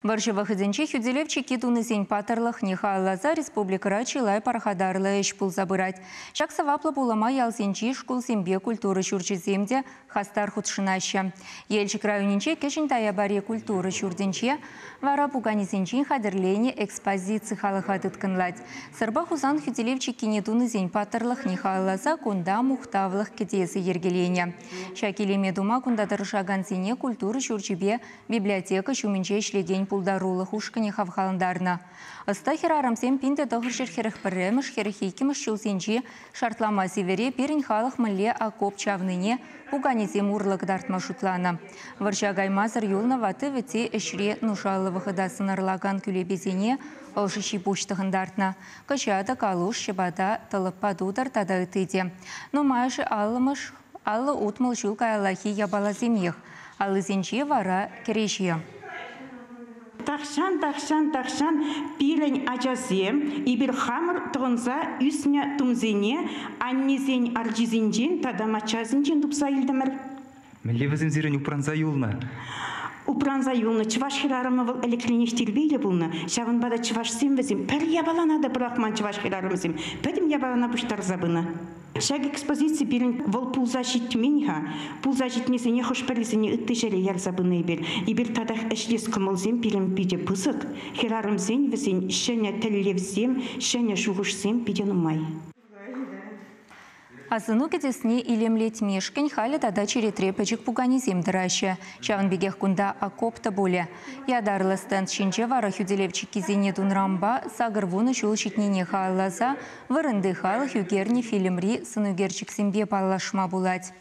Вӑрҫӑ вӑхӑтӗнче хӳтӗлев чикки тунисен паттӑрлӑхне халалласа республикӑра чылай пархатарлӑ ӗҫ пулса пырать. Ҫак сӑваплӑ пулӑма ялсенчи шкулсемпе культура ҫурчӗсем те хастар хутшӑнаҫҫӗ. Елчӗк районӗнчи Кӗҫӗн Таяпари культура ҫуртӗнче вара пуканесенчен хатӗрленӗ экспозици халӑха тыткӑнлать. Сӑрпа Хусан хӳтӗлев чиккине тунисен паттӑрлӑхне халалласа кунта мухтавлӑх кӗтесӗ йӗркеленӗ. Ҫак илеме тума кунта тӑрӑшакансене культура ҫурчӗпе библиотека ҫумӗнче ӗҫлекен пултарулӑх ушкӑнӗ хавхалантарнӑ. Ӑста хӗрарӑмсем 1941-мӗш, 42-мӗш ҫулсенчи шартлама сивӗре пирӗн халӑх мӗнле окоп чавнине пуканесем урлӑ кӑтартма шутланӑ. Вӑрҫа каймасӑр юлнӑ ватти-вӗтти ӗҫре нушаллӑ вӑхӑта сӑнарлакан кӳлепесене ӑшӑ ҫи-пуҫ тӑхӑнтартнӑ. Кӑҫатӑ, калуш, ҫӑпата, тӑлӑппа тутӑр тата ытти те. Нумайӑшӗ аллӑмӗш 50-60 ҫул каяллахи япаласемех. Аллисенче вара кӗреҫе. Тахҫан, тахҫан, тахҫан пирӗн ачасем эпир хамӑр тӑхӑнса ӳснӗ тумсене аннесен арчисенчен тата маччасенчен тупса илтӗмӗр. Мӗнле вӗсем сирӗн упранса юлнӑ? Упранса юлнӑ чӑваш хӗрарӑмӗ вӑл ӗлӗкренех тирпейлӗ пулнӑ. Ҫавӑнпа та чӑвашсем вӗсем пӗр япалана та пӑрахман чӑваш хӗрарӑмӗсем. Пӗтӗм япалана пуҫтарса пынӑ. Ҫак экспозици пирӗн вӑл пулса ҫитмен-ха. Пулса ҫитнисене хӑш-пӗрисене ытти ҫӗре ярса пынӑ эпир. Эпир татах ӗҫлес кӑмӑлсем пирӗн питӗ пысӑк. Хӗрарӑмсен вӗсен ҫӗнӗ тӗллевсем, ҫӗнӗ шухӑшсем питӗ нумай. Асӑну кӗтесне илемлетмешкӗн халӗ тата черетре пӗчӗк пуканесем тӑраҫҫӗ. Ҫавӑн пекех кунта окоп та пулӗ. Ятарлӑ стенд ҫинче вара хӳтӗлев чиккисене тунӑранпа 80 ҫул ҫитнине халалласа вырӑнти халӑх ӳкернӗ фильмри сӑнӳкерчӗксемпе паллашма пулать.